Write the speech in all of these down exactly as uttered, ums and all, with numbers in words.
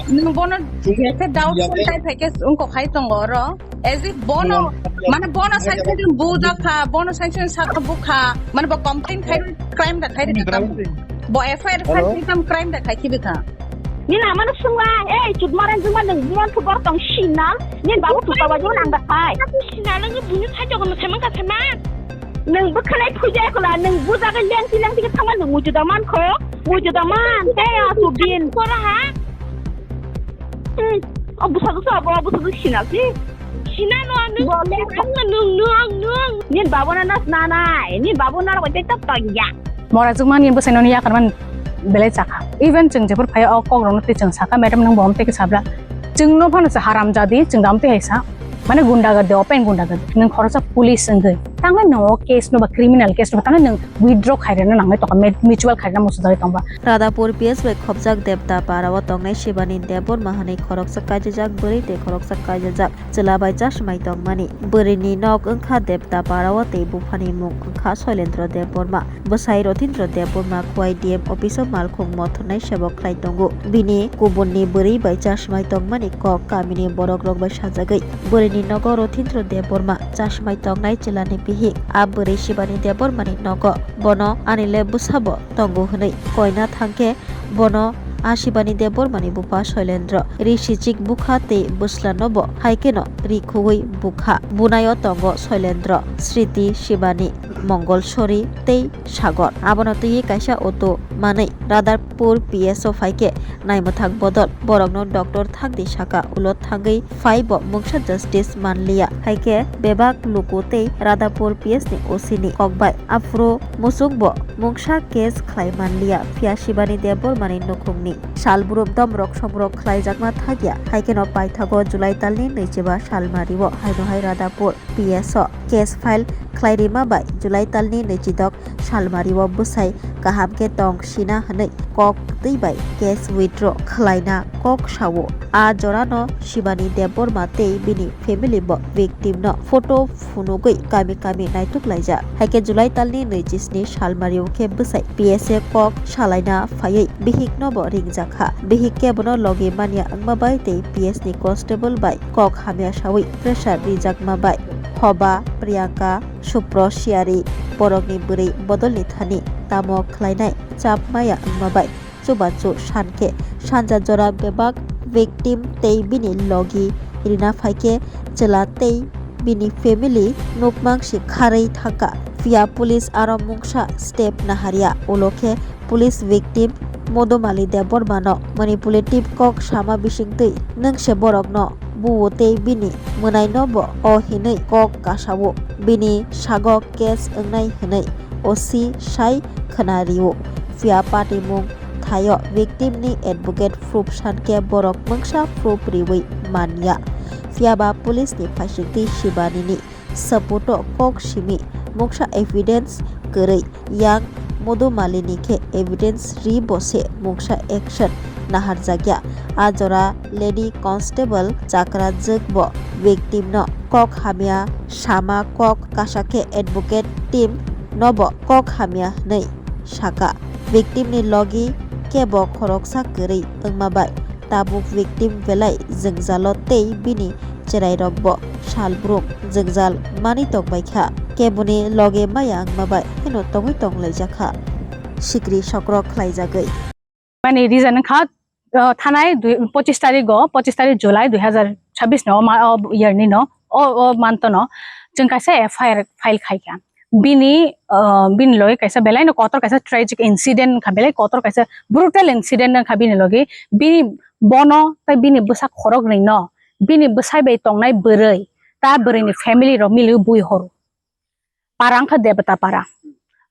Nwng bono jekhe doubtful type hai khe wngkok hai tongo oro. As if bono, mane bono sanction bujak kha, bono sanction sakha bukha, mane bo complain khai crime da khai rikha. Bo F I R khai tam crime da khai khibi kha. Nini amano sungla, ei chutmaren juma nwng buron thu bor tong sinal, nini babu thupa ba juma nang da khai. Sinal ngi buni khai jogon no semang ka semang. Nwng bwkhalai phujai kola, nwng bujaga lengti lengti khe thangma nwng muitu da man kho, muitu da man, tei a tu bin. Kora ha? Hmm, o bwsa bwsa abo, o bwsa bwsa sinal si. Sinal no nwng, nwng, nwng, nwng. Nini babu na nas nanai, nini babu na rok tei tok tong ya. Mora jukmani bwsai noni yakarman belai chakha. Even chwng jephuru phaiya o kokrokno twi chwng sakha, "Madam, nwng bo amtwi khe sabla?" Chwngno phano se haram jadi, chwng da amtwi hai sa. Mane gundagadi, open gundagadi. Nwng khoroksa police wngwi. Tangwi nwng o case no ba criminal case no ba tangwi nwng withdraw khaireno nangwi tongkha, mutual khaireno muchungwi tongba. Radhapur P S bai khopjak Debda Para o tongnai Shibani Debbarma hwnwi khoroksa kaijajak bwrwi tei khoroksa kaijajak chwla bai chasmai tongmani. Bwrwini nok wngkha Debda Para o tei buphani mung wngkha Soilendra Debbarma. Bwsai Rothindra Debbarma Khowai D M office o malkhung mothornai sebo khlai tongo. Bini kubunni bwrwi bai chasmai tongmani kok kamini borokrok bai sajagwi bwrwini nogo Rothindra Debbarma chasmai tongnai chwlani bihik. A bwrwi Shibani Debbarmani nogo. Bono ani le bwsabo tongo hwnwi koina thangkhe bono a Shibani Debbarmani bupha Soilendra ri sichik bukha tei bwslanobo hai kheno ri khugwi bukha. Bunaio tongo Soilendra, Sriti, Shibani, Mongolsori tei Sagor. Abono twiwi kaisa auto manwi Radhapur P S o phaikhe naimwthang bodol borokno doctor thangdi saka, ulo thangwi phai bo mungsa justice manliya. Haikhe bebak luku tei Radhapur P S ni O C ni kokbai aphuru muchung bo mungsa case khlai manliya. Phiya Shibani Debbarmani nukhungni salbrum domrok somrok khlaijakma thakya. Haikheno paithago July talni nwichiba salmario haino hai Radhapur P S o case file khlai rima bai July talni nwichidok salmario bwsai kaham khe tong sina hwnwi kok twi bai case withdraw khlaina kok sao. A jorano Shibani Debbarma tei bini family bo victim no photo phunugwi kami kami naituk laijak. Haikhe July talni nwichi sni salmario khe bwsai P S A kok salaina phaiwi bihik no bo ringjak kha. Bihik khe bono logi manya wngma bai tei P S ni constable bai kok hamya sawi pressure rijakma bai Hoba, Priyanka, Supro, Siyari borokni bwrwi bodolni thani tamo khlainai chap maya wngma bai chubachu sankhe sanja jora bebak victim tei bini logi rina phaikhe chwla tei bini family nukmang si kharwi thangkha. Phiya police aro mungsa step naharya, ulo khe police victim Modumali Debbarmano manipulative kok sama bisingtwi nwngse borokno buo tei bini mwnaino bo o hinwi kok kasao, bini sago case wngnai hinwi O C sai khwna rio. Phiya patimung thaio victim ni advocate proof sankhe borok mungsa proof riwi manya. Phiya ba police ni phaisingtwi Shibani ni support o kok simi mungsa evidence kwrwi yang Modumali ni khe evidence ri bo se mungsa action naharjakya. A jora lady constable chakra jwk bo victim no kok hamya sama kok kasa khe advocate team no bo kok hamya hwnwi saka. Victim ni logi kebo khoroksa kwrwi wngma bai tabuk victim belai jwngjalo tei bini chwrairok bo salbrum jwngjal manwi tongbaikha. Keboni loge maya wngma bai heno tongwi tonglaijak kha, sikri sokrok khlaijagwi. Mani reason wngkha, uh, thanai dui, pochis tarik o, pochis tarik July dui hazar chabbish no, o ma-, o year ni no, o, o month no, chwng kaisa F I R file khai kha. Bini, uh, bini loge kaisa belai no kotor kaisa tragic incident wngkha, belai kotor kaisa brutal incident wngkha bini loge. Bini bono tei bini bwsa khoroknwi no, bini bwsai bai tongnai bwrwi, ta bwrwini family rok miliwi bui horo. Para wngkha Debata para.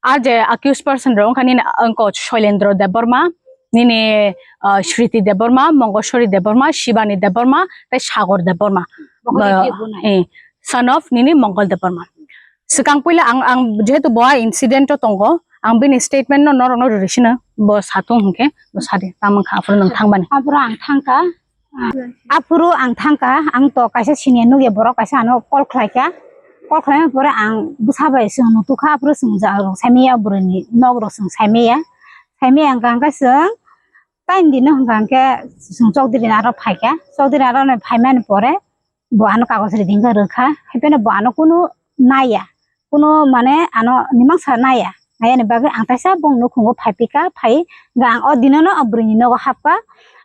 Ar je accused person rok wngkha nini wngkha Shoilendra Debbarma, nini, ah, Sriti Debbarma, Mongolsori Debbarma, Shibani Debbarma, tei Sagor Debbarma. Bokol Ah, khe bunai. Eh, son of nini Mongol Debbarma. Swkang puila ang, ang jehetu bo incident o tongo, ang bini statement no norok no rwrwi sino bo satung hwnkhe bo sadi tamo wngkha aphuru nwng thangbani. Aphuru ang thangkha. Aphuru ang thangkha, ang to kaisa senior nukya borok kaisa ano call khlaikha. Call khlaina pore ang bwsa bai chwng nutukha, aphuru chwng ja rok saimaya, bwrwini nok rok chwng saimaya. Saimaya ang kha, ang kha chwng Taini dino hwnkha hwnkhe chwng chokdiri aro phaikha, chokdiri aro phaimani pore bo ano kagoj riding khe rwkha, haiphano bo ano kunu naiya, kunu mane ano nimangsa naiya, naiyani bagwi ang taisa bong nukhungo phaipikha, phai hwnkha ang o dinono o bwrwini nogo hapkha,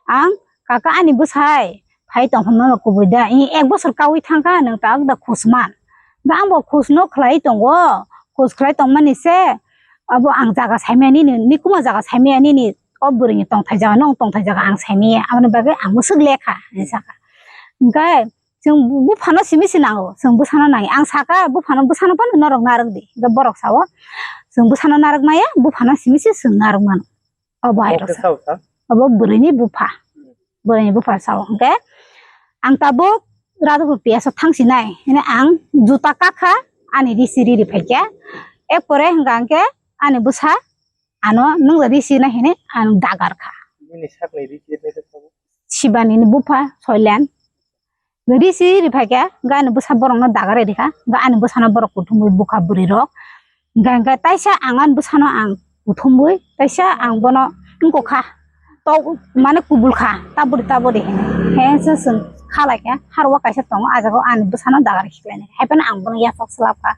ang, "Kaka, ani bwsai phai tongphano kubui da, i ek bosor kaui thangkha, nwng ta da khus man." Hwnkha ang bo khus no khlai tongo, khus khlai tongmani se abo ang jaga saimaya nini, nikumo jaga saimaya nini, o bwrwini tongthai jaga, nwng tongthai jaga ang saimaya, aboni bagwi ang mwswk lekha, hinwi sakha. Hwnkhe chwng bu-, buphano simi se nango, chwng bwsano nai. Ang sakha, "Buphano, bwsano phano norok narwk di." Hwnkhe borok sao, "Chwng bwsano narwk maya, buphano simi se chwng narwk mano." Obo hai rok sa. Obo bwrwini bupha. Bwrwini bupha sao. Hwnkhe ang tabuk Radhapur P S o thang sinai. Hwnwi ang juta kakha, ani risi riri phaikha. Ek pore hwnkha hwnkhe ani bwsa ano nung da risi na hini ang dagar kha. Nini sakni risi riri kha? Sibani ni bupha Soilen. Risi ri phaikha, hwnkha ani bwsa borokno dagar rikha, hwnkha ani bwsano borok kuthumwi bukha bwrwi rok. Hwnkha hwnkhe taisa ang ani bwsano ang kuthumwi, taisa ang bono wngkokha. Tok mane kubul kha, taburi taburi hinwi. He se chwng kha lai kha, harwa kaisa tongo, ah jaga o ani bwsano dagar khiklainai. Haiphano ang bono yaphak swlap kha.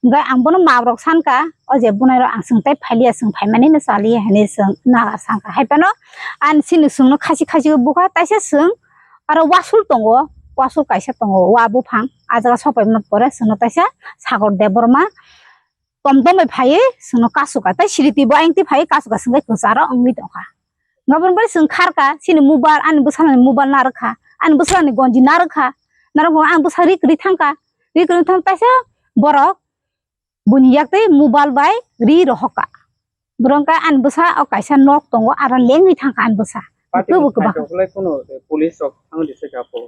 Hwnkhe ang bono ma rok san kha, o je bunai rok ang chwng tai phai liya, chwng phaimani no cha liya hinwi chwng nagar san kha. Haiphano ani chini chwngno khasi khasi o bukha, taisa chwng aro wasul tongo, wasul kaisa tongo, wa buphang. Ah jaga sok paimani pore chwngno taisa Sagor Debbarma tom tom bai phaiwi chwngno kasu kha. Tai siri twi bo ayang twi phaiwi kasu kha, chwng bai kwcharo wngwi tongkha. Hwnkhe aboni bagwi chwng kharkha, chini mobile, ani bwsani mobile narwkha, ani bwsani gonji narwkha, narwkha ang bwsa ri kwrwi thangkha, ri kwrwi thang taisa borok buini yak twi mobile bai ri rohorkha. Borok khe ani bwsa o kaisa nok tongo, aro lengwi thangkha ani bwsa. Pati kwbwi kwbakha. Phai tongkhlai phano, eh, police rok thangwi rwsai kha aphuru.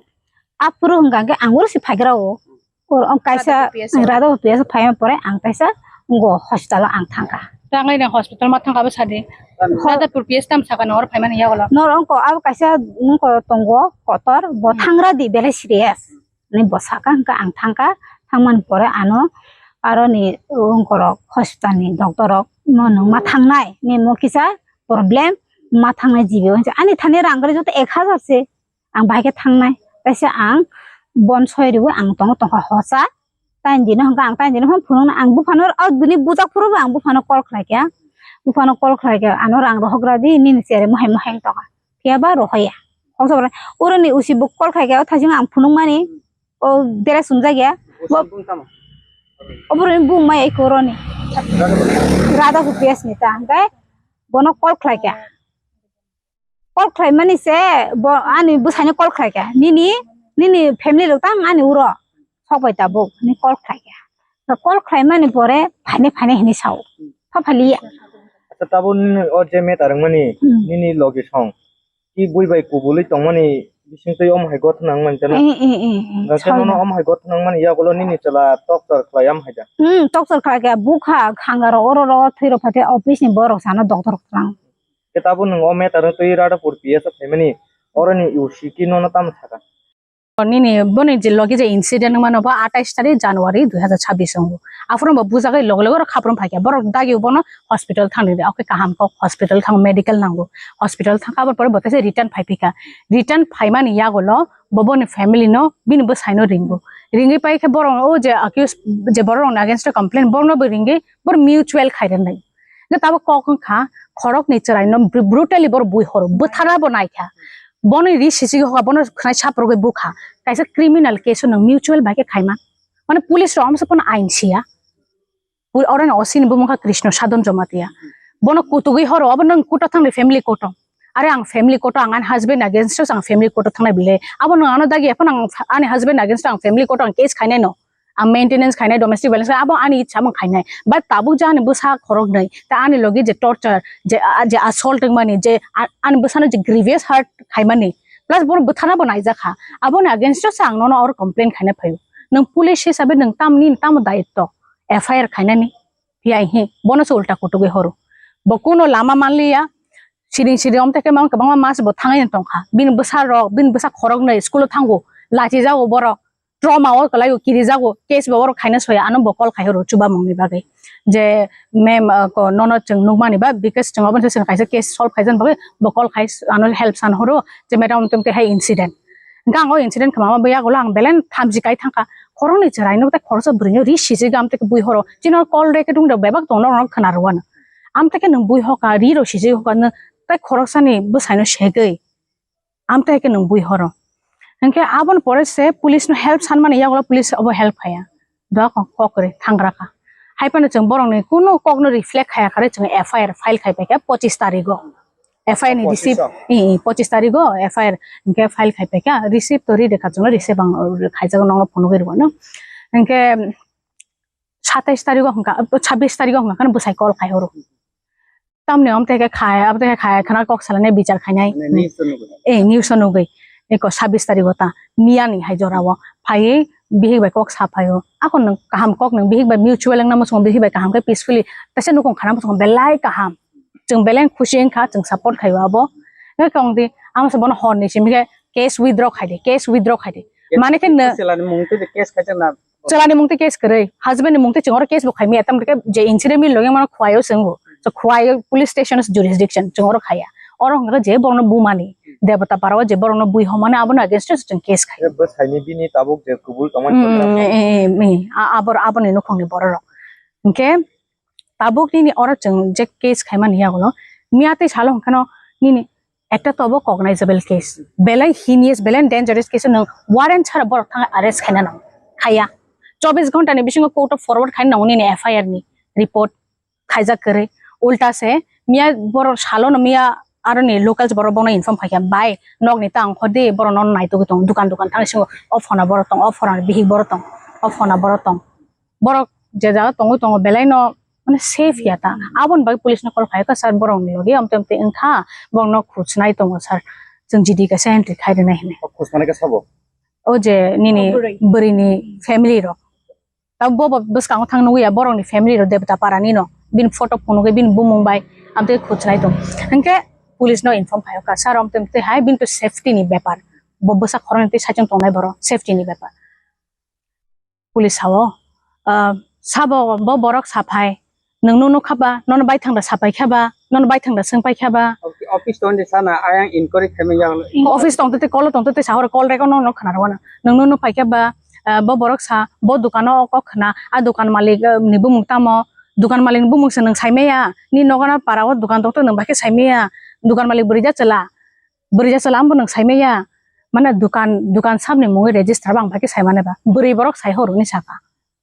Aphuru hwnkha khe ang oro se phaigra o. Oro ang kaisa Radhapur P S o. Radhapur P S o phaima pore ang kaisa ngo hospital o ang thangkha. Tanglai nang hospital ma thangkha bo sadi. Ho- Radhapur P S tam sakha nang oro phaimani yagulo. Noro wngkha abo kaisa wngkha tongo kotor, bo Hmm. thangra di belai serious. Ni bo sakha hwnkha ang thangkha, thangmani pore ano aroni wngkorok hospital ni doctor rok no nwng ma thangnai, nini mo kisa problem, ma thangnai jibi o hinwi ani thani rang kwrwi joto ek hazar se ang bahai khe thangnai, taisa ang bon soi riwi ang tongo tongkha hosa, taini dino hwnkha ang taini dino phano phunuknai ang buphano o bini bujak phuru bo ang buphano call khlai kha, buphano call khlai kha ano rang rohok rw di nini chere mohai mohai wng tongkha. Phiya ba rohoya. Khoroksa borok, oroni usi bo call khai khe, o thaising ang phunukmani, o dress sumjak ya. Bo, oboroni bung mai eko oroni. Radhapur P S ni ta, hwnkhe bono call khlai khe. Call khlai mani se, bo ani bwsaino call khlai khe. Nini, nini family rok tang ani uro. Sok bai tabuk, ni call khlai khe. Call khlai mani pore, phainai, phainai hinwi sao. Pha phaliya. Acha, tabuk nini o je matter wngmani, Hmm. nini logi song. I bui bai kubului tongmani bisingtwi omo hai gotna wngmani jana. Eh, eh, eh, eh, Hwnkhe sorry. Nono omo hai gotna wngmani yagulo nini chwla tokchor khlai omo hai da. Hmm, tokchor khlai khe bukha khanga rok oro ro thwi rok phaikhe office ni borok sana doctor rok twlang. Khe tabuk nwng o matter no twi Radhapur P S o phaimani oroni U C ki nono tamo sakha. Nini boni je logi je incident wngmano bo atais tarik January dui hazar chabbish wngo. Aphuru bo bujagwi loge loge oro khaprum phaikha. Borok dagi bono hospital thangdi, oke kaham kok hospital thang medical nango. Hospital thangkha aboni pore bo teisa return phaiphikha. Return phaimani yagulo bo boni family no bini bwsai no ringo. Ringwi paikhe borok o je accused je borok rokni against o complain borok no bo ringwi bor mutual khairwnai. Hwnkhe tabuk kok wngkha, khoroknwi chwraino br-, brutally borok bui horo, bwtharna bo naikha. Bono ri sisigi hoka, bono khwnai saprogwi bukha. Kaisa criminal case-o nwng mutual bai khe khaima. Mane police rok amsa phano ain siya. Pul-, oroni O C ni bumung kha Krishna Sadhan Jamatia. Bono kutugwi horo, abo nwng court-o thangnai family court-o. Are ang family court-o, ang ani husband against-o ang family court-o thangnai bile. Abo nwng ano dagi ephano ang ani husband against-o ang family court-o ang case khainai no. Ang maintenance khainai, domestic violence khainai, abo ani ichha mung khainai. But tabuk je ani bwsa khoroknwi, ta ani logi je torture, je, a, je assault wngmani, je a, ani bwsano je grievous hurt khaimani, plus bono bwtharna bo naijakha. Aboni against o se ang nono oro complain khaina phaio. Nwng police hisabe nwng tamni tamo daitto F I R khainani? Phiya hi bono se ulta kutugwi horo. Bo kuno lama manliya, siring siring omteke mang kwbangma mas bo thangwi tongkha. Bini bwsa rok, bini bwsa khoroknwi school o thango, lachijago borok. trauma o kwlai o kirijago, case bo oro khaina soya, ano bo call khai horo chubamung ni bagwi. Je ma'am, ah, ko nono chwng nukmani ba, because chwng obo se kaisa case solve khaijani bagwi bo call khai ano help san horo je madam tong te hai incident. Hwnkhe ang o incident khama bo yagulo ang belen thamchi kai thangkha. Khoroknwi chwrai no tei khoroksa bwrwi no ri sijigam tei bui horo. Chini call recording rok bebak tong norok khna rwano. Am tei khe nwng bui hoka, ri rok sijigwi hoka, nwng tei khoroksani bwsai no segwi. Am tei khe nwng bui horo. Hwnkhe aboni pore se police no help sanmani yagulo police obo help khaya. Doa kok kok kwrwi thangra kha. Hai phano chwng borokni kunu kokno reflect khaya kha rw chwng F I R file khai paikha pochis tarigo. F I R ni receipt, Pochis o? I, i, pochis tarigo F I R hwnkhe file khai paikha. Receipt to ri rwkha chwngno, receipt ang, uh, khaijago nokno phunugwi rwano. Hwnkhe satais tarigo hwnkha, uh, sabis tarigo hwnkha kheno bwsai call khai horo. Tamni omo tei khe khai, abo tei khe khai khwna kok salainai bichar khainai. Mane news o nugwi. Eh, news o nugwi. Eko sabis tarigo ta miyani hai jorao phaiwi bihik bai kok sa phaio. Ako nwng kaham kok nwng bihik bai mutual wngna muchungo bihik bai kaham khe peacefully. Taisa nukung khana muchungo belai kaham. Chwng belai khusi wngkha, chwng support khaio abo. Hwnkhe kong di, amo se bono hor ni simi khe case withdraw khai di, case withdraw khai di. Mane khe nw- Chwlani mung twi case khaijak na? Chwlani mung twi case kwrwi, husband ni mung twi chwng oro case bo khai maya, tamni khe je incident ni logi mano Khowai o chwngo. So Khowai police station jurisdiction chwng oro khaya. Oro hwnkha khe je borokno bumani, Debota para o je borokno bui homani abono against o chwng case khai. Bwsaini bini tabuk je kubul tongmani. Mm, mm, mm, mm, mm. A-, abor-, aboni nukhungni bororok. Hwnkhe tabuk nini oro chwng je case khaimani yagulo, miya tei salo hwnkhano nini ekta tobo cognizable case, belai heinous, belai dangerous case nwng warrant chara borok thang arrest khaina nango, khaya. Chobbish ghonta ni bisingo court o forward khaina nango nini F I R ni report khaijak kwrwi. Ulta se miya borok salo no miya aroni locals borok bono inform khaikha, "Bai, nokni ta ongkhor di, borok no naitugwi tongo, dukan dukan thang singo o phona borok tong, o phona bihik borok tong, o phona borok tong." Borok je jaga tongwi tongo belai no mane safe ya ta. Aboni bagwi police no call khai kha, "Sir, borok ni logi amte amte wngkha, borok no khujnai tongo sir, chwng G D kaisa entry khai rwnai," hinwi. O khujnai khe sabo? O je nini bwrwi ni family rok. Ta bo bo bwskango thang nugwi ya, borok ni family rok Debota para ni no. Bini photo phunugwi bini bumung bai amte khujnai tongo. Hwnkhe police no inform khai kha, "Sir, amte amte hai bini to safety ni bepar. Bo bwsa khorang tei saichung tongnai borok safety ni bepar." Police sao, ah, sabo bo borok saphai, "Nwng no nukha ba, nono baithang da sapai kha ba, nono baithang da swngpai kha ba?" Office tongdi sana, ayang inquiry khaimani yago. Office tongtwtwi, call tongtwtwi sahoro, call rego no, no khna rwano. "Nwng no nukpai kha ba, ah, bo borok sa, bo dukano o kok khna, a dukan malik, ah, ni bumung tamo, dukan malik ni bumung se nwng saimaya, ni nogana para o dukan tongtwtwi nwng bai khe saimaya, dukan malik bwrwi ja chwla." Bwrwi ja chwla, "Ambo nwng saimaya, mane dukan, dukan sabni mungwi register bang bai khe saimane ba?" Bwrwi borok sai horo ni saka.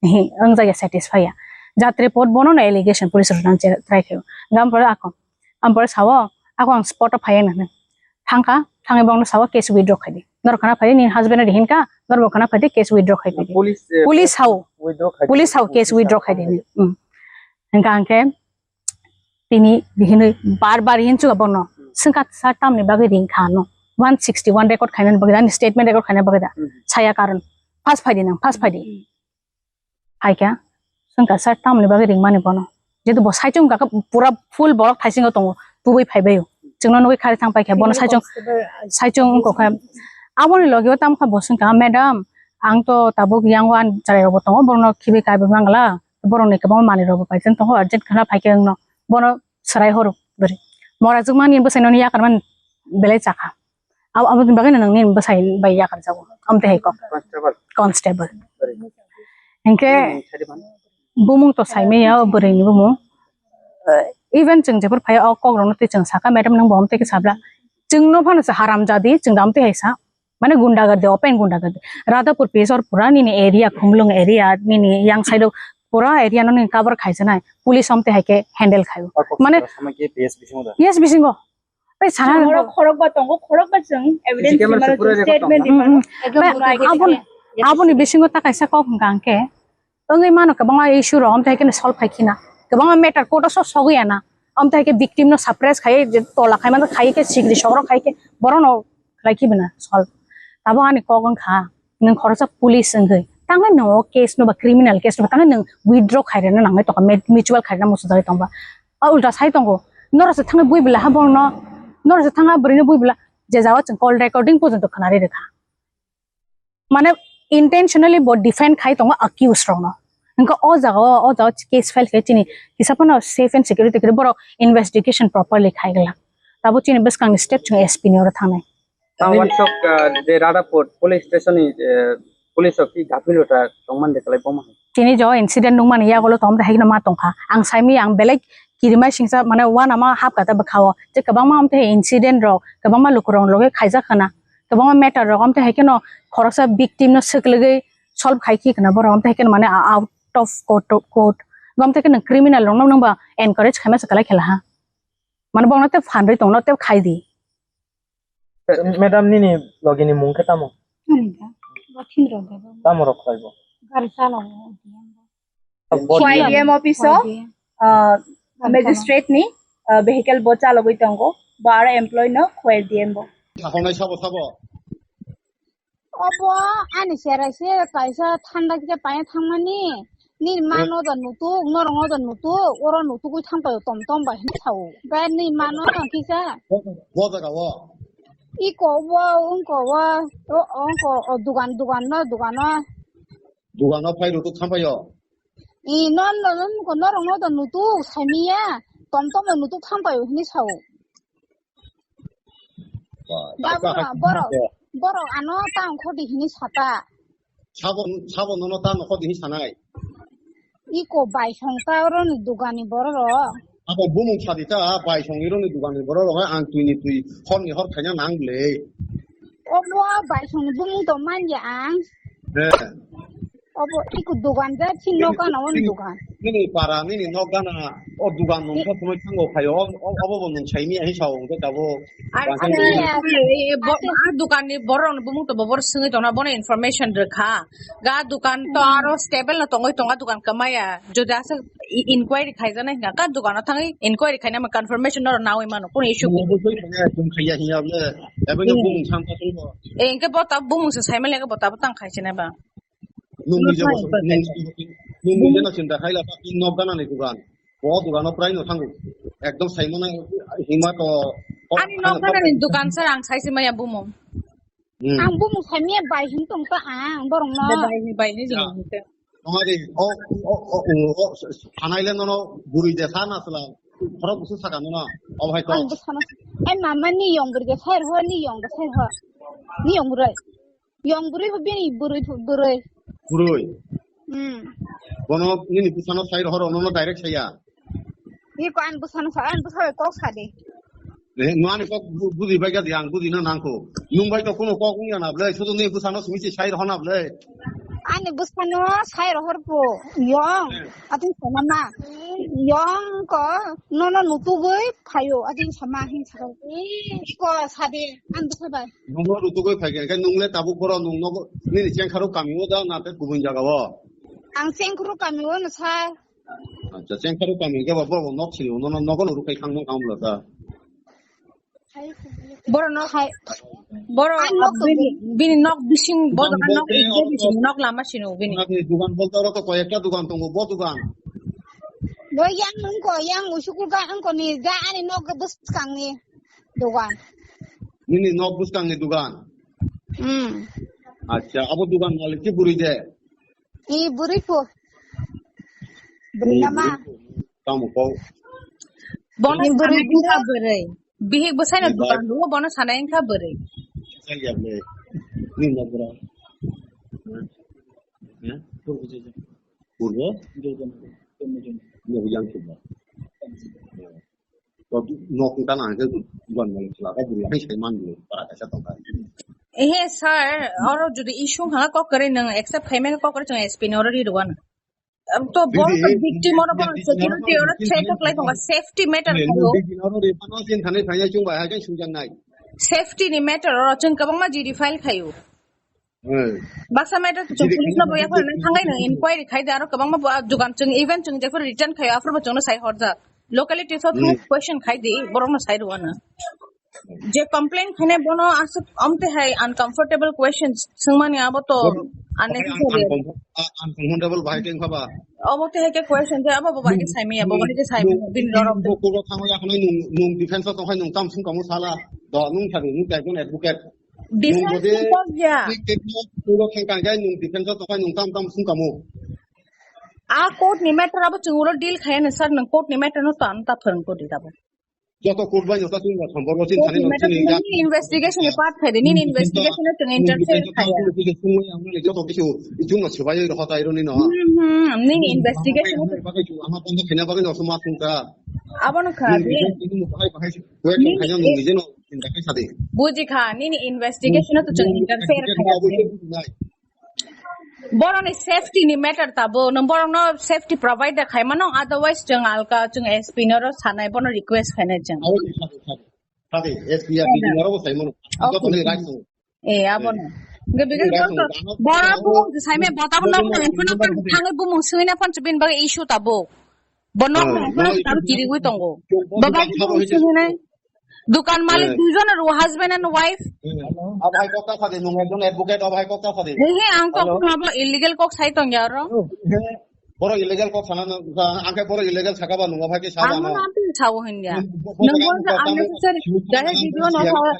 Ehe, wng jaya satisfy ya. Jat report bono no allegation police rok nang try khayo. Gam pore ako, am pore sao, "Ako ang spot o phaiya nang." Thangkha, thangwi bongno sao, "Case withdraw khai di. Norok khana phai di, nini husband ri hinka, norok khana phai di, case withdraw khai di." Police, eh, police sao, withdraw khai di. Police sao, "Case withdraw khai di." Hmm. Hingka angkhe tini hinwi bar bar yin chuga bono. Swngkha, "Sir, tamni bagwi ring kha ano? One sixty one record khainani bagwi da, ani statement record khainani bagwi da?" Hmm. Saya karon. "First phai di nang, first phai di." Hmm. Hai kha, swngkha, "Sir, tamni bagwi ringmani bono? Jehetu bo saichung wngkha khe pura full borok thaisingo tongo, tubui phai baio. Chwngno nugwi khari thang pai kha, bono saichung, saichung wngkha khe." Aboni logi o tamo kha bo swngkha, "Madam, ang to tabuk yango ani chwrai rok bo tongo, borokno khibi kaibo mangla." Borokni kwbangma manwi rokbo paijak tongo, urgent khwna phaikhe wngno bono swrai horo bwrwi. Mora jwkmani bwsai noni yakarmani belai chakha. Abo, aboni bagwino nangni bwsai bai yakarjago. Amtwi hai kok. Constable. Constable. Bwrwi. Hinkhe bumung sadi man. Bumung to saimaya o bwrwini bumung. Eh, even chwng jephru phaiya o kokrokno twi chwng sakha, "Madam, nwng bo amtwi khe sabla?" Chwngno phano se haramjadi, chwng da amtwi hai sa. Mane gundagardi, open gundagardi. Radhapur P S or pura nini area, Khumlung area, nini yang side o pura area no nini cover khaijanai. Police omte hai khe handle khaio. Mane P S bisingo da? Yes, bisingo. Tei sana chwng oro khorokba tongo, khorokba chwng evidence C C camera se pura record statement tongo. Ri mano. Mm, mm. Ekdom pura aboni, aboni bisingo ta kaisa kok hwnkha hwnkhe, wngwi mano kwbangma issue rok, omtwi hai kheno solve khai khina. Kwbangma matter court o so sogwi ya na. Omtwi hai khe victim no suppress khai, je tola khai mano, khai khe sikri sokrok khai khe borok no khlai khibi na solve. Abo ani kok wngkha, nwng khoroksa police wngwi. Tangwi nwng o case no ba criminal case no ba tangwi nwng withdraw khai rwna nangnai tongkha, mutual khai rwna muchungwi tongba. O ulta sai tongo. Norok se thangwi bui bwla ha borok no, norok se thangwi bwrwi no bui bwla, je jaga chwng call recording porjonto khwnari rwkha. Mane Intentionally bo defend khai tongo accused rokno. Hwnkhe o jaga o, o jaga o case file khe chini kisa phano safe and security khe borok investigation properly khai glak. Tabuk chini bwskangni step chwng S P ni oro thangnai. Tang wansok, ah, je Radhapur police station ni, eh, police o ki gapilota tongman de kalai boma. Chini jo incident nungmani yagulo tom de haikno ma tongkha. Ang saimi ang belai kirimai singsa mane wana ma hap kata bwkhao. Je kwbangma amte incident rok, kwbangma lukurok loge khaijak khana. Kwbangma matter rok amte haikno khoroksa victim no swklwgwi solve khai khi khana borok amte haikno mane out of court, court. Gomte khe nwng criminal rokno nwng ba encourage khaima se kalai khela ha. Mane bongno te phanrwi tongno te khai di. Madam, nini logini mung khe tamo? Ani da, bo thinrok da bo. Tamo rok khlai bo? Gari chalao. Bo Khwai D M office o, Khwai D M. Ah, Gari magistrate ni, ah, vehicle bo chalogwi tongo. Bo aro employee no Khwai D M bo. Sakhonai sabo sabo. Obo ani cherai se kaisa thanda kisa paina thangmani. Nini mano da nutuk, norok no da nutuk, oro nutugwi thangpaio tom tom bai hinwi sao. Bai nini mano kisa. Bo jaga o. Iko wo, ungko wo, o, ungko, o, dugan, dugan no, dugan no. Dugan no phai rutuk thangpaio. I, no, no, no, nuko norok no da nutuk, saimiya, tom tom no nutuk thangpaio hinwi sao. Ba, Ba ta borok, ta borok, ta. Borok ano ta ongkhordi hinwi sata. Sabo, sabo nono ta nokho di hinwi sanai. Iko baisong ta oroni dugani borok rok. Abo bumung sadi ta baisong ironi dugani borok rok ang twi ni twi hor ni hor khaina nang le. Obo baisong ni bumung to manya ang. He. Obo iku dugan ja, chin nok gana on dugan. Nini para, nini nok gana, o dugan nung khe phunui thango phaio, o, o, obo bo nung saimi ahi sao hwnkhe tabuk. Ar, Bangkha ar, nung ar, ar, e, bo, ar dugan ni borok ni bumung to bobor swngwi tongna, bono information rwkha. Ga dugan to aro stable no tongwi tonga, dugan kwmaya. Jodi aswk i-, inquiry khaijaknai hwnkha, ka dugan o thangwi inquiry khaina ma confirmation no nawi mano, kunu issue. Nung bo soi thangya, chum khaiya hinya ble. Ebe no bumung sam ta sung bo. E, hwnkhe bo ta bumung se saimali hwnkhe bo ta bo tang khai sinai ba. Nungni je Nungni bosong, nungni, nungni je no chinta khaila, nok gana ni dugan. O dugan o prai no thango. Ekdom saimano hima to. Ani nok gana ni dugan sir ang saisi maya bumung. Hmm. Ang bumung saimaya bai hin tong ta ang borong no. Bai hin, bai hin. Ya. Jing hin te. Tongari, o, o, o, o, o, sanai le nono buri de sana sala. Khorok busu saka nono. O bhai to. Ang busana. Ai mama ni yong buri de sai ho, ni yong de sai ho. Ni yong buri. Yong bwrwi bo bini bwrwi, bwrwi. Bwrwi? Hmm. Bono nini bwsano sai rohoro, nono direct saya? Iko ani bwsano sa, ani bwsa bai kok sa de. Eh, no ani kok bu-, budi bai gadi, ang budi na nangkho. Nung bai to kuno kok wngya na ble, sudu nini bwsano simi se sai roho na ble. Ani bwsano sai rohor po, yong, atwng sama na. Yong ko, nono nutugwi phaio, atwng sama hin sa. Iko sa de, ani bwsa bai. Nungno rutugwi phaikha, khe nungle tabuk borok nungno nini chengkharok kamio da na tei kubun jagao? Ang chengkharok kamio no sa. Acha, chengkharok kami khe bo borok nok sini uno nogo no rukai khangno kamlo da. Borok nok hai, borok ang nok bini, bini nok bising, borok nok ijja bising nok lama sini bini. Dugan bolte oro to koyekta dugan tongo, bo dugan. Bo yang nungko, yang usuku ga angko ni ga ani nok bwskang ni. Dugan. Nini nok bwskang ni dugan? Hmm. Acha, abo dugan malik ki buri de? I buri po. Buri nama? Tamo ko. Bono buri sanai wngkha bwrwi. Bihik bwsai no dugan ro, bono sanai wngkha bwrwi. Chal ya ble. Ni nok bura. Ya? Purbo? Ni yang suba. Nok wngkha na hwnkhe dugan malik sala ka buri hai sai man buri para kaisa tongkha. Ehe sir, oro jodi issue wngkha kok kwrwi nwng accept khaimani kok kwrwi chwng S P ni oro ri rwgano. Am to bor to victim oro bono security oro threat khlai tongo, safety matter khaio. Oro ri pano sin thani phai chung bai hai kai sung jang nai. Safety ni matter oro chwng kwbangma G D file khaio. Hmm. Baksa matter to chwng police no boya phano nang thangai no inquiry khai de aro kwbangma bo dugan chwng even chwng jefur return khai aphuru bo chwngno sai horjak. Locality so thang question khai di borok no sai rwano. Je complain khainai bono aswk amte hai uncomfortable questions swngmani abo to unnecessary. Uncomfortable bahai teng khaba. Abo te hai ke question je abo bo bahai ke sai maya, bo bahai ke sai maya, bin rorok. Bo ko thang ya khonai nung, nung defense to khai nung tam sung kamu sala. Do nung thari nung tai kon advocate. Defense ni kok ya. Ni kekno puro thang kang jai nung defense o tongkha nung tam tam sung kamo. A court ni matter abo chwng uro deal khaya ni sir, nung court ni matter no tan ta phwrwng ko di abo. Joto court bai no ta sung ba sambor bo sin thani no sini ya. Nini investigation ni part khai de, nini investigation no chwng interfere khai ya. Joto kisu ichung no swbai ro hota iro ni no. Hmm, hmm, nini investigation no. Ama kondo khena bagwi no suma sung ka. Abo no kha. Nini. Buji kha, nini investigation o to chwng interfere khai ase. Boroni safety ni matter tabo, nwng borokno safety provide da khai mano, otherwise chwng alka, chwng S P no ro sanai, bono request khainai chwng. Sadi, S P ya, P D no ro bo sai mano. Okay. Joto ni right. Eh, abono. Hingke bigel borok bo saime botabo no phone thangwi bumung swina phone chibin bagwi issue tabo. Bono phone tabo kiriwi tongo. Baba ki bumung swinai. Dukan malik duijon aro husband and wife. Abhai kok ta phadi nung ekjon advocate abhai kok ta phadi. He he ang kok abo illegal kok sai tong ya ro. Borok illegal kok sana no, ang khe borok illegal saka ba nungma phai khe sa ba no. Ang no sawo hin ya. Nung bono unnecessary jahil video no sawo.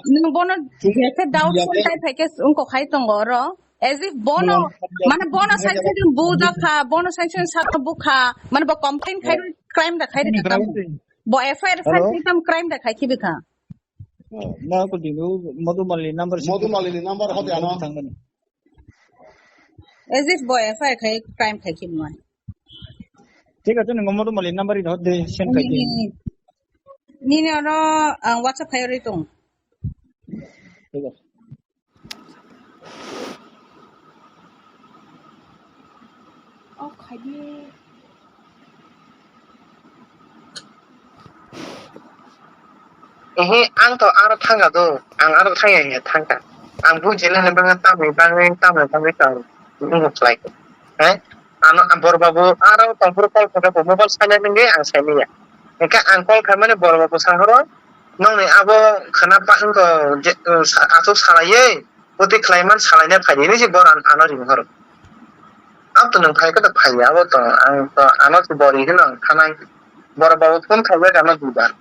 Nung bono jese doubtful type hai khe ungko khai tongo oro. As if bono, mane bono sanction bu da kha, bono sanction sa bu kha, mane bo complain khai crime da khai da kha. Bo F I R file khai tam crime da khai khibi kha. Na ko dinu Madhu Malini number. Madhu Malini number hote ano. As if bo F I R khai crime khai khibnai. Thik ache, nwng Madhu Malini number ino de send khai di. Nini, nini oro ang WhatsApp khai ri tong. Thik ache. Oh, khai di. Ehe, ang to aro thangya do. Ang aro thangya ya thangka. Ang bujina ni bangwi tamni bangwi tamni bangwi tong. Nung khlai. He? Ano ang bor babu aro tongphuru call khe bo mobile silent wngwi ang saimanya. Hingkhe ang call khaimani bor babu sahoro nongni abo khana pa wngkha je, aswk salaiwi bwtwi khlaiman salaina phaidi hinwi se bor ano ring horo. Abo to nwng phai khe to phaiya abo to ang to ano se bor ri hino ang thanai. Bor babu phone khaijak ano duibar.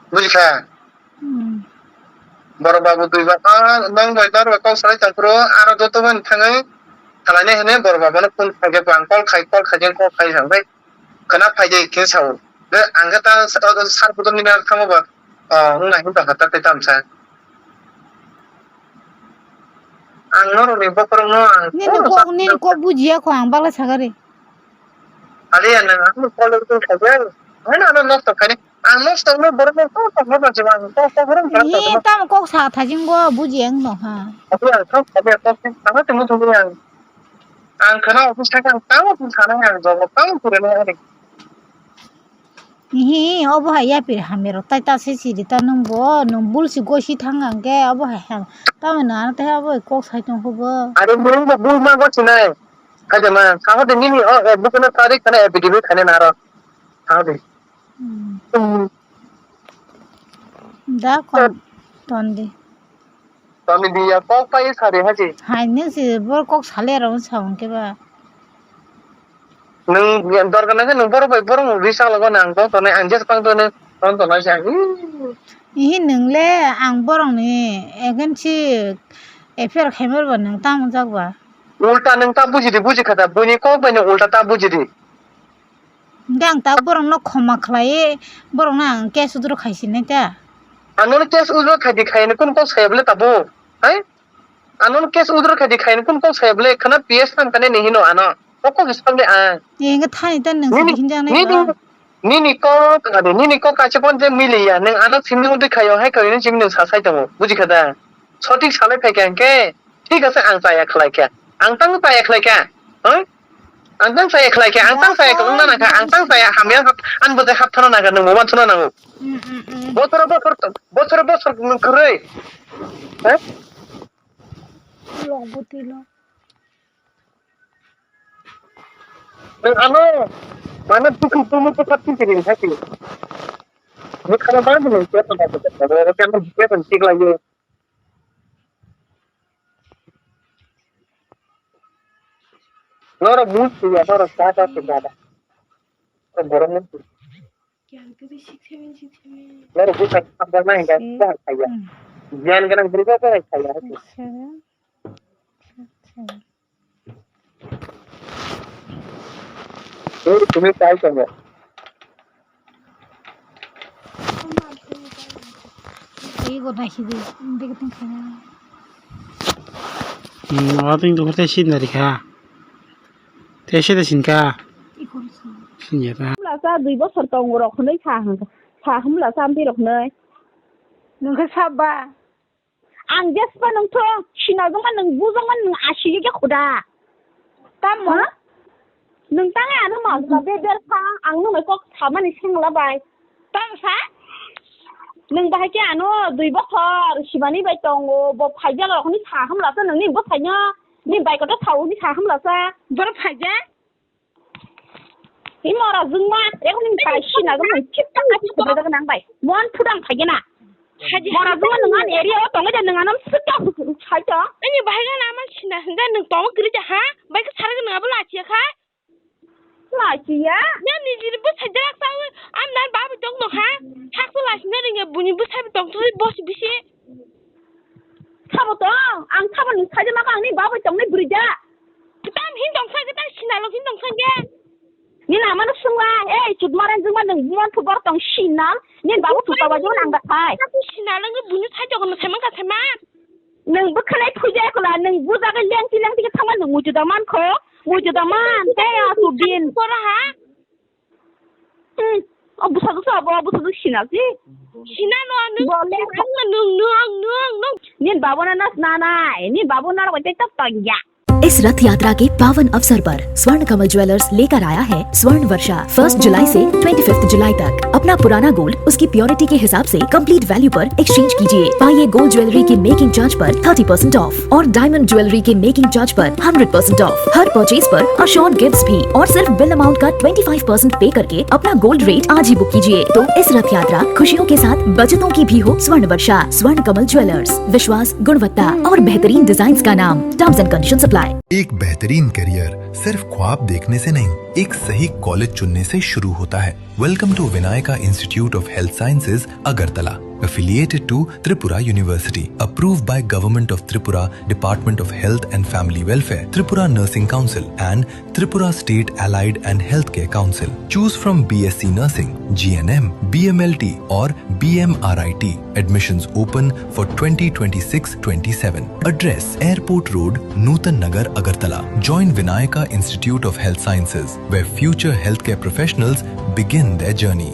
Bujikha? Hmm. Borok babu dui ba, ah, nang bai tar bai kok salai tongphuru, aro joto bai thangwi salainai hwnwi borok babu no phone khaikhe bo ang call khai, call khai, call khai hwnkhe khwna phaidi khe sao. De ang khe ta sar kutung ni na thango ba, oh, wng nai hwn tongkha ta tei tamsa. Ang norokni bokhorokno ang nini kok, nini kok bujiya kho ang bagla sagari. Aliya nang ang follow tong khaja. Ano ano nosto khani. Ang nosto no borok no to to no jima ang to to borok. Ni tam kok sa thajing go buji ang no ha. Aliya ang to khaja to. Ang to mo to ang. Ang khana office thang ang tamo tong sana ang job tamo pure no ani. Ihi, obo hai yapir hamya rok tai ta se siri ta nwng bo, nwng bul si gosi thang ang khe, obo hai ham. Tamo nwng ano tei obo hai kok sai tong kho bo. Are nwng bo bul ma gosi nai. Kaisa ma, sao de nini o, o, bukuno tarik kana affidavit khane naro. Sao de. Hmm. Hmm. Da kon ton di. Toni biya kok pai sari haji. Hai nung si bor kok sale aro sa hwn khe ba. Nung dorkar nang khe nung borok bai borok risa logo nang tong tonai ang jes pang tonai tong tonai se ang. Ihi nung le ang borok ni against si F I R khaimar ba nung tamo jak ba. Ulta nung ta buji di buji kha da buini kok bai nung ulta ta buji di. Hingke ang ta borokno khoma khlaiwi borokno ang case withdraw khai sinai ta. Anono case withdraw khai di khai ni kun kok saya bole tabuk. Hai? Anono case withdraw khai di khai ni kun kok saya bole khana P S thang kane ni hino ano. O kok sak de ang. Hingke thani ta nung nini, sidi hinjang nai nini, ba. Nini kok ade nini kok kaisa kon je miliya nung ano simi udi khayo hai khayo ni simi nung sa sai tongo. Buji kha da? Sotik salai phai kha hingke. Thik ase, ang chaya khlai kha. Ang tang chaya khlai kha. Hoi? Ang tang chaya khlai kha. Ang tang chaya khlai na kha. Ang tang chaya hamya hap, ang bo hap thana na kha. Nung mo man thana nango. Mm, mm, mm. Bothor bothor, bothor bothor nung kwrwi. Hoi? Log bwtwi log. Nung ano mana dukhu tumu ko phat tiki ring thaki. Ni khana ba nung ko ta ba ko ta. Ko ta nung ko ta nung tik lai. Norok buj ya, norok cha cha se dada. Borok ni. Norok bwsa samjaknai hwnkhe, hmm, bohai khaiya. Hmm. Giyan gwnang bwrwi bo bohai khaiya. Seven, seven. Ei, tumi tai tongo. Ei, go naisidi, beke tong khaina. Hmm, o tong tong tei sin dari kha. Tei se de sin kha. Sin ya ta. Lasa dui bosor tongo rok hwnwi sa hwnka. Sa hwnla sa amtwi rok hwnwi. Nwng khe sab ba? Ang jespa nwng thung, sinajwkma nwng bujokma nwng asiyokya khuda. Tamo? Ha? Nwng tangwi ano ma, hmm, ma beber kha, ang nwng bai kok samani sengla bai. Tamo sa? Nwng bahai khe ano dui bokhor simani bai tongo, bo phaijak rok hwnwi sa hamla sa nwngni bwsaino, ni bai kotor sa hwnwi sa hamla sa. Borok phaijak? Himora jwngma, ekni bai sina jwngma, chipta ka chipta ka nang bai. Mon phudang phai gena. Haji mora jwngma nang an area o tongo de nang anam sita sai to. Ani bai gana ama sina hinda nang tongo gri ja ha? Bai ka sar nang abla chiya kha? La chiya? Ya ni jiri bu sai jak sa. Am nan babu tong no ha? Hak to la sina ringa buni bu sai tong to boss bisi. Sabo tong, ang sabo ni sajama ka ang ni babai tong ni brija. Tam hin tong sa kita sinalo hin tong sa ge. Ni nama no sungla, ei chutmaran jungma nung buman phu bor tong sinal, ni babu phu baba jung nang da khai. Aku sinalo ngi bunyi sa jogon no seman ka seman. Nung bukhanai phuja kula, nung buja ga leng ti leng ti thama nung mujuda man kho, mujuda man, te asu bin. Kora ha? Hmm. O bwsajwk se abo, o bwsajwk sinal si. Sinal no, nwng, bo le nwng, nwng, nwng, nwng. Nin babu na nas nanai, nin babu na rok tei tok tong ya. इस रथ यात्रा के पावन अवसर पर स्वर्ण कमल ज्वेलर्स लेकर आया है स्वर्ण वर्षा। फर्स्ट जुलाई से ट्वेंटी फिफ्थ जुलाई तक अपना पुराना गोल्ड उसकी प्योरिटी के हिसाब से कंप्लीट वैल्यू पर एक्सचेंज कीजिए। पाइए गोल्ड ज्वेलरी की मेकिंग चार्ज पर थर्टी परसेंट ऑफ और डायमंड ज्वेलरी के मेकिंग चार्ज पर हंड्रेड परसेंट ऑफ। हर परचेज पर अश्योर्ड गिफ्ट्स भी और सिर्फ बिल अमाउंट का ट्वेंटी फ़ाइव परसेंट पे करके अपना गोल्ड रेट आज ही बुक कीजिए। तो इस रथ यात्रा खुशियों के साथ बचतों की भी हो। स्वर्ण वर्षा, स्वर्ण कमल ज्वेलर्स, विश्वास, गुणवत्ता और बेहतरीन डिजाइन्स का नाम। Terms and conditions apply. एक बेहतरीन करियर सिर्फ ख्वाब देखने से नहीं, एक सही कॉलेज चुनने से शुरू होता है। Welcome to Vinayaka Institute of Health Sciences, Agartala, affiliated to Tripura University, approved by Government of Tripura, Department of Health and Family Welfare, Tripura Nursing Council, and Tripura State Allied and Healthcare Council. Choose from B S C Nursing, G N M, B M L T, or B M R I T. Admissions open for twenty twenty-six twenty-seven. Address: Airport Road, Nutan Nagar, Agartala. Join Vinayaka Institute of Health Sciences, where future healthcare professionals begin their journey.